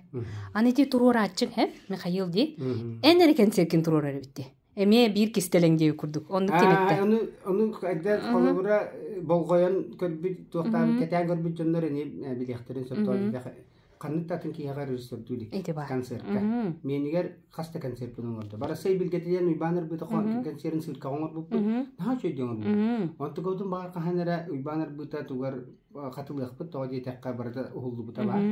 Speaker 1: Аны ити туруорааччыҥ, э, Михаил дии, эн эрэ кэнсиэркин туруорар эбит дии. Эмиэ биир кистэлэҥ диэбит курдук. Оннук тимэтте.
Speaker 8: Ону, ону хайда холобура болҕойон көрбүт, туохтаабыт, кэтээн көрбүт дьоннор эни билиэхтэрин сөп ханнык да атын киһиэхэ режиссердуу илик
Speaker 1: Ити баар.
Speaker 8: концертка. Миэнигэр хас да концертпын оҥордо. Барасай билгэтинэн Уйбаан Арбыта концерын сыыркаҕа оҥорбуппут. Наһаа үчүгэй оҥорбуппут. Онтукабытын баҕар хаһан эрэ Уйбаан Арбыта тугар хатылыахпыт тоҕо диэтэххэ барыта уһуллубута баар.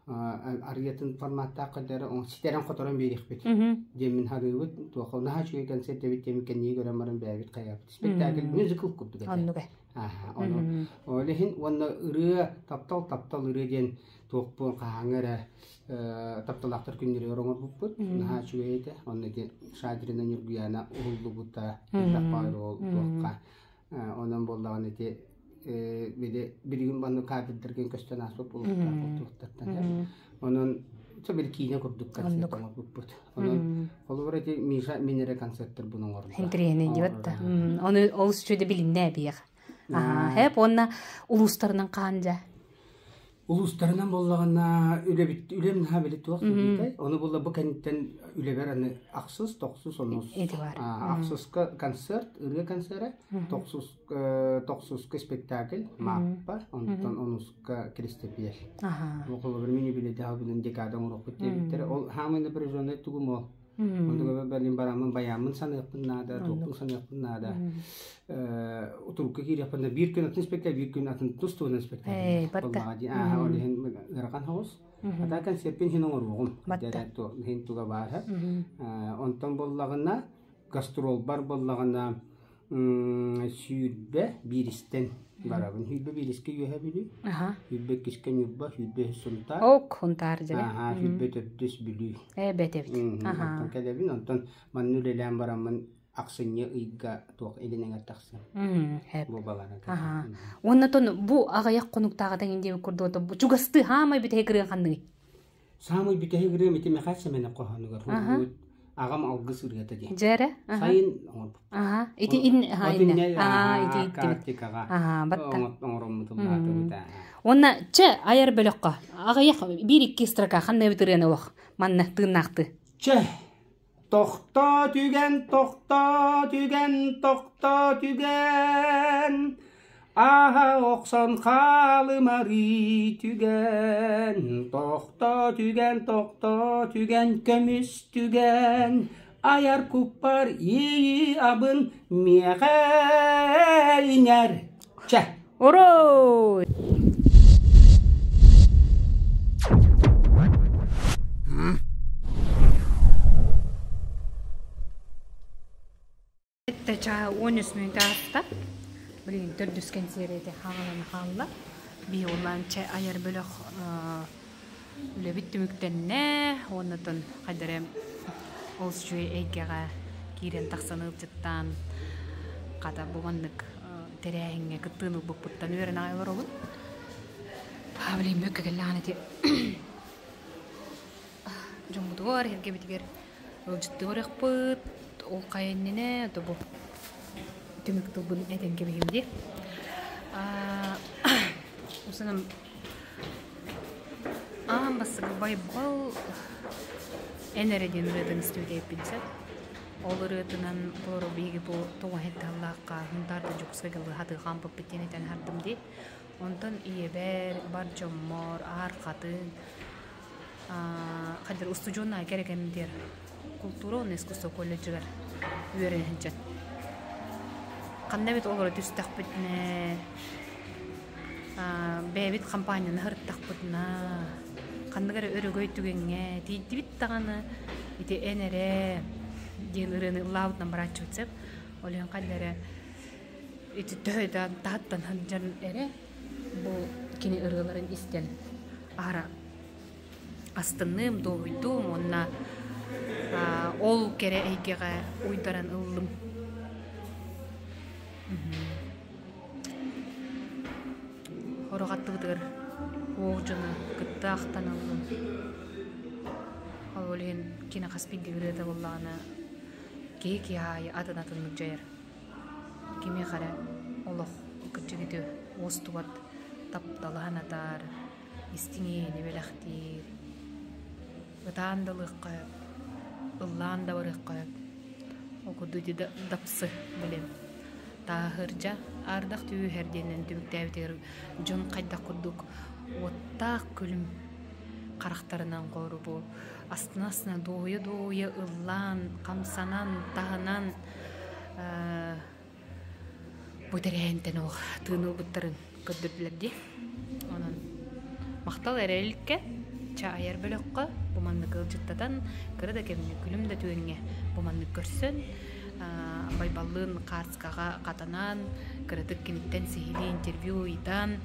Speaker 8: Арыйатын форматтаах көрдөрө ситэрэн-хоторон биэриэхпит диэммин харыыбыт. Туоха наһаа үчүгэй концерт эбит диэммин кэннии көрөн баран бэйэбит хайаабыт. Спектакль мюзикл курдук этэ.
Speaker 1: Оннук ээ.
Speaker 8: Ону ол иһин уонна ырыа таптал таптал ырыа диэн туохпун хаһааҥҥы эрэ тапталаахтар күннэригэр оҥорбуппут. Наһаа үчүгэй этэ. Онно ити Шадрина Ньургуйаана уһуллубута элбэх баҕайы ол туохха. Онон буоллаҕына ити били билигин маннык кадрдаргын көстөн ааспыт буолуохтаах туохтартан. Онон били киинэ курдук концерт оҥорбуппут. Онон холобура ити Миша мин эрэ концерттарбын оҥордо.
Speaker 1: Интэриэһинэй диэбэт да. Ону олус үчүгэй билиннэ эбиэх. Хэп уонна улуустарынан хаан дьэ.
Speaker 8: Улуустарынан буоллаҕына үлэбит үлэм наһаа били туох диэтэй. Ону буолла бу кэнниттэн үлэбэр аны ахсыс, тохсус, онус.
Speaker 1: Ити бар.
Speaker 8: Ахсыска концерт, ырыа концерэ, тохсус тохсуска спектакль, Мааппа, онтон онуска Кристопиэль. Бу холобур мин юбилейдаах билин декада оҥоруохпут диэбиттэрэ. Ол хаамай напряженный тугум ол. Онтуга бэлин бараммын баяммын саныахпын наада, туохпун саныахпын наада. Утурукка киириэхпин биир күн атын спектакль, биир күн атын тус туһунан спектакль. Боллаҕа дии. Аа, ол иһин ыарахан соҕус. Ата концертпин иһин оҥоруоҕум. Иһин туга баар. Онтон боллаҕына гастролбар боллаҕына. Сүүрбэ бииристэн барабын. Сүүрбэ биирискэ үөһэ Бүлүү. Сүүрбэ иккискэ Ньурба, сүүрбэ үһүс Сунтаар.
Speaker 1: Ок, Сунтаар дьэ.
Speaker 8: Аха, 24 Бүлүү.
Speaker 1: Ээ, бэт эбит.
Speaker 8: Онтон кэлэбин, онтон манна үлэлээн бараммын ахсынньы ыйга туох илин эҥэр тахсан. Бу балара.
Speaker 1: Аха. Уонна тон бу аҕыйах хонуктааҕыта иҥин диэбит курдук бу чугастыы хаамай бүтэһик ырыаҥ ханныгый?
Speaker 8: Саамай бүтэһик ырыам ити Мэхээс Сэмэнэп хоһоонугар аҕам алгыс ырыата диэн.
Speaker 1: Дьэрэ.
Speaker 8: Сайын оҥорбут.
Speaker 1: Аха. Ити ин аха инне. Аа ити
Speaker 8: иттибит.
Speaker 1: Аха батта.
Speaker 8: Оҥороммутуллаатыбыт.
Speaker 1: Уонна чэ айар бөлөххө аҕыйах биир икки строка ханна эбит ырыаны олох манна тыыннаахты.
Speaker 8: Чэ тохтоо түгэн тохтоо түгэн тохтоо түгэн Ааһа охсон хаалымарыы түгэн, тохтоо түгэн, тохтоо түгэн, көмүс түгэн, айар куппар иэйии абын миэхэ иҥэр. Чэ!
Speaker 1: Уруй! Сэттэ чааһы 13 мүнүүтэ ааста. Билигин төрдүс кэнсиэрити хаалан хаалла. Биһи улаан чэ айар бөлөх үлэбит түмүктэннэ. Уоннатан хайдары ол үчүгэй эйгэҕэ киирэн тахсан ыалдьыттаан хата бу маннык тэрээһиҥҥэ кыттыыны ылбыппыттан үөрэн аҕай олоробун. Блин, мөккө кэллэҕин ити дьоммутугар, эргэбитигэр Ыалдьыттыы барыахпыт, ол хайа иннинэ то бу түмүк тылбын этэн кэбиһим дии. Усанам аан бастакы Байбал эн эрэ диэн ырыатын истибит эбиппин сөп. Ол ырыатынан толору биһиги бу тоҕо иһит-таһыллаахха Хунтаарда Дьокуускайга лыһатыы хаампыппыт диэн этэн аһардым дии. Онтон ийэбэр, бар дьоммор, аар хатыҥ хайдах устудьуоннаах кэрэ кэмдиэр култуура уонна искусство колледжыгар үөрэнэ сылдьан ханна эбит олоро түстэхпитинэ бэйэбит компанияны сырыттахпытына ханнык эрэ өрөгөй түгэҥҥэ тиийдибит даҕаны ити эн эрэ диэн ырыаны ыллаабытынан барааччыбыт сөп ол иһин ханна эрэ ити төһө да таһыттан сылдьан эрэ бу кини ырыаларын истэн аһара астынным, дуоһуйдум уонна ол кэрэ эйгэҕэ уйдаран ыллым. Сорох аттыбытыгар уол дьону кытта ахтан ыллым. Ол иһин кини хас биирдии ырыата буоллаҕына киһи киһи аайы атын-атыннык дьайар. Кимиэхэ эрэ олох кырдьык ити уостубат тапталаһан атаар, истиҥ иэйиини бэлэхтиир, ытаан да ылыахха сөп, ыллаан да барыахха сөп. Ол курдук ити дапсы билим тааһырдьа ардах түһэр диэнинэн түмүктээбитигэр дьон хайдах курдук уоттаах күлүм харахтарынан хоорубу астына-астына дуоһуйа-дуоһуйа ыллаан, хамсанан, таһынан бу тэрээһинтэн ол тыын ылбыттарын көрдөрдүлэр дии. Онон махтал эрэликкэ, ча айар бөлөххө бу маннык ыалдьыттатан, кыра да кэмҥэ, күлүм да түгэҥҥэ бу маннык көрсөн, Байбаллыын хааскаҕа хатанан, кыратык киниттэн сиһилии интервью ыйытан,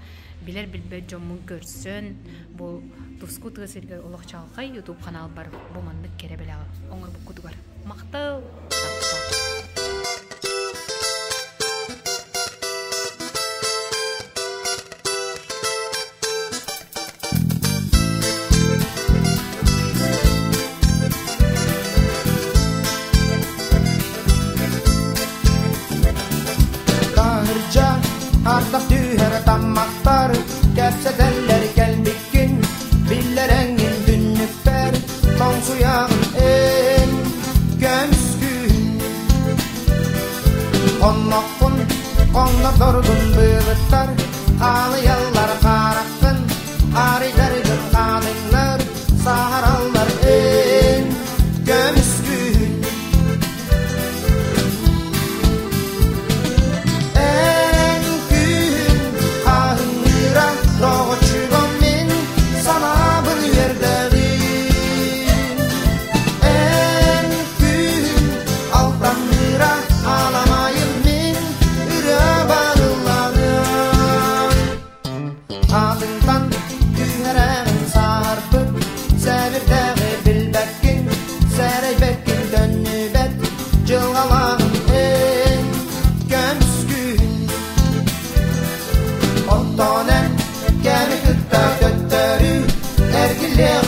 Speaker 1: билэр-билбэт дьоммун көрсөн, бу Туску тыа сиригэр олох чаҕылхай YouTube ханаалбар бу маннык кэрэ бэлэҕи оҥорбуккутугар махтал!
Speaker 5: Таһырдьа ардах түһэр таммахтар кэпсэтэллэр кэлбиккин биллэрэҥҥин түннүкпэр тоҥсуйаҕын эн көмүскүүн Онноххун хоҥноторгун быылыттар хаалыйаллар хаараххын арыйдаргын хаадыҥнар саһараллар эн көмүскүүн Эн күүһүн хаһыҥныыра доҕоччугум мин санаабын үөрдэҕин Эн күүһүн алтанныыра аламайым мин Кэлиэх.